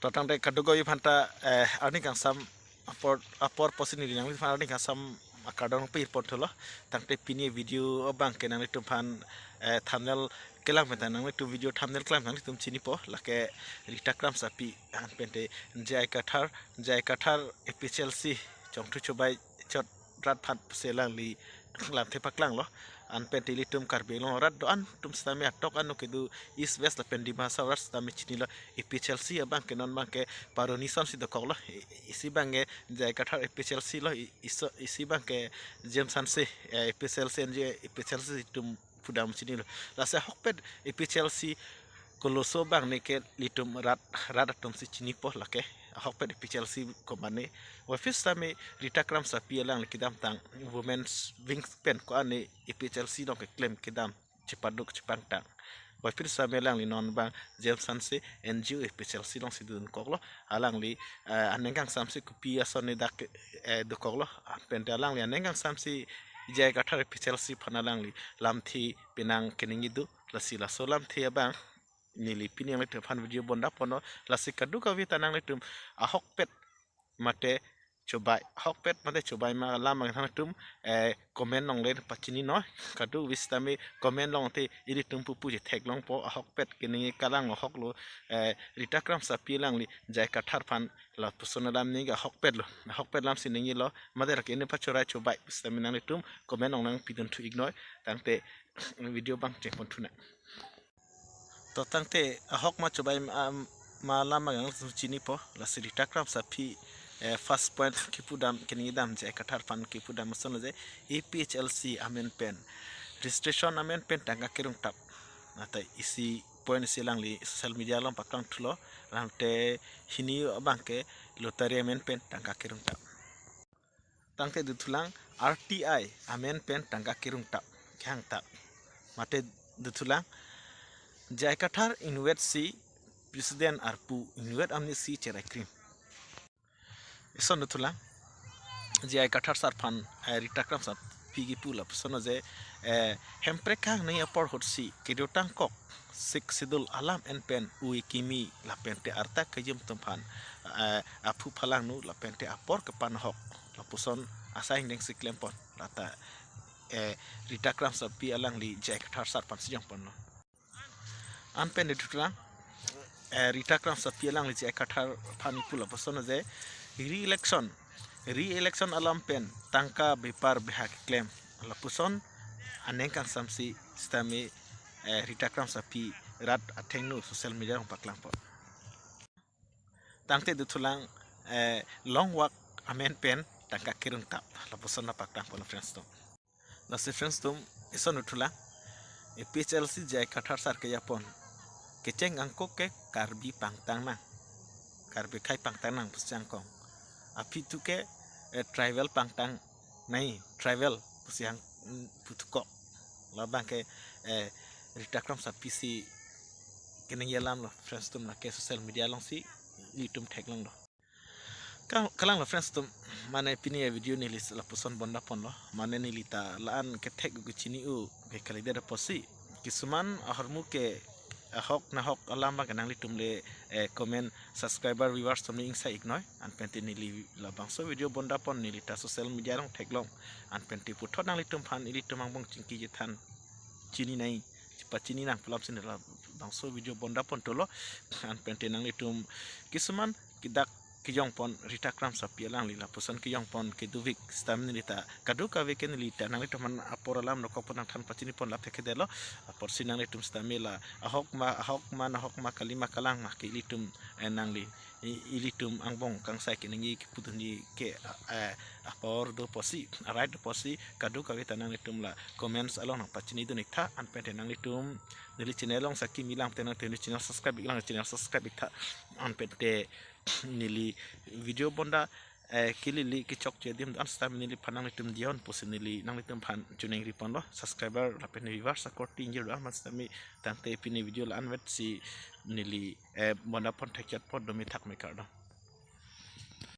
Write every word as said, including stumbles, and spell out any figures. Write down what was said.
To tangte kadokave aphanta, eh, arni kangsam apor, apor pusi neli nangliphan arni kangsam akardom pipon thulo. Tangte pini video abangke nanglitumphan, eh, thumbnail kelang penta nanglitum video thumbnail kelang nanglitum chinipo, lake Rita Kramsapi anpente J I Kathar, J I Kathar A P H L C chongthu chobai chot rat aphan pusi alangli lamthe paklanglo. Anpente ilitum Karbi Anglong arat do-an atum sitame atok anu kedo East West lapen Dima Hasao arat sitame chinilo, A P H L C abangke non abangke Paro Nison si dokoklo. I-, isi abangke J I Kathar A P H L C lo, i-, iso, isi abangke James Hanse, eh, A P H L C N G O A P H L C atum pudam chinilo. Lasi ahokpet A P H L C koloso abang neke ilitum rat, rat atum si chinipo, lake ahokpet A P H L C komane. Wafis tame Rita Kramsapi alangli kedamtang Women's Wing pen ko-an A P H L C along keklem kedam chepaduk chepangtang. Wafis tame alangli non abang James Hanse N G O A P H L C along si dunkoklo. Alangli, eh, aning kangsam si kopi ason ni dak, eh, dokoklo. Anpente alangli aning kangsam si J I Kathar A P H L C aphan alangli lamthe penang keningjedo. Lasi laso lamthe abang neli pini nanglitumphan video bondaponlo. Lasi kadokave ta nanglitum ahokpet mate chobai, ahokpet mate chobai ma alam abang nanglitum, eh, comment along le pachinino. Kadokave sitame comment along te ilitum pupu chetheklongpo, ahokpet keningje kalang ahoklo, eh, Rita Kramsapi alangli J I Kathar aphan lapuson alam ningje ahokpetlo, ahokpet alam si ningjelo, mate lake ne pachorai chobai sitame nanglitum comment along nangpidunthu iknoi. Tangte video abang chengpon thunang. To tangte ahok ma chobai ma, ma alam abang nangtum chinipo, lasi Rita Kramsapi, eh, first point kipudam keningjedam J I Kathar aphan kipudam ason je A P H L C amen pen, registration amen pen tangka kerung tap. Ata isi point isi alangli social media along paklang thulo, tangte hini abangke lottery amen pen tangka kerung tap. Tangte dothulang R T I amen pen tangka kerung tap, kehang tap. Mate dothulang J I Kathar inutvet si president arpu inutvet amni si cherai krim. Ison dothulang J I Kathar sar aphan, eh, Rita Kramsapi kipu lapuson je, eh, Hemprek kehang ni apor ahut si kedo tangkok Sixth Schedule alam en pen ui kimi lapente arta kejum atum aphan, eh, aphu phalangno lapente apor kepan ahok lapuson asai angdeng si klempon, lata, eh, Rita Kramsapi alangli J I Kathar sar aphan si jongponlo. Anpen dothulang, eh, Rita Kramsapi alangli J I Kathar aphan kipu lapuson je re-election, re-election alam pen tangka bepar beha keklem lapuson aning kangsam si sitame, eh, Rita Kramsapi rat athengno social media along paklangpo. Tangte dothulang, eh, long walk amen pen tangka kerung tap lapuson nangpaklangponlo friends atum. Lasi friends atum, ison dothulang A P H L C J I Kathar sar kejapon, kecheng angkok ke Karbi pangtang nang, Karbi akhei pangtang nang pusi angkong. Aphi tu ke, eh, tribal pangtang nai, tribal pusi ang, mm, puthukok. Labang ke, eh, Rita Kramsapi si keningje alamlo friends atum, lake social media along si ilitum theklonglo. Ka-, kalanglo friends atum, mane pini avideo neli lapuson bondaponlo, mane neli ta la-an kethek u kechini u ke kalidet apotsi. Kisuman ahormu ke ahok nahok alam abang ke nanglitum le, eh, comment, subscriber, viewers atum ni ingsai iknoi. Anpente neli labangso video bondapon neli ta social media along theklong. Anpente puthot nanglitum aphan ilitum angbong chingki chethan chini nai, pachini nang pu alam si neli labangso video bondapon thulo. Anpente nanglitum kisuman kedak kejongpon Rita Kramsapi alangli lapuson kejongpon keduvik sitame neli ta kadokave ke neli ta nanglitum aphan apor alam dokokpon nangthan pachinipon lapu kedetlo. Apotsi nanglitum sitame la ahok ma, ahok ma, nahok ma, kali ma, kalang ma ke ilitum, eh, nangli, i-, ilitum angbong kangsai keningje kepudunji ke, eh, apor do apotsi, a-right do apotsi, kadokave ta nanglitum la comments along nangpachinidun iktha. Anpente nanglitum neli channel along saki milang te nangte neli channel subscribe iklang, channel subscribe iktha. Anpente neli video bonda, eh, kelili kechokche adim do-an sitame neliphan nanglitum diyon pusi neli nanglitum aphan choningriponlo. Subscriber lapen viewers akorte ingjir do-an man sitame, tangte pini video la-anvet si neli, eh, bondapon thekchotpo, dome thakme kardom.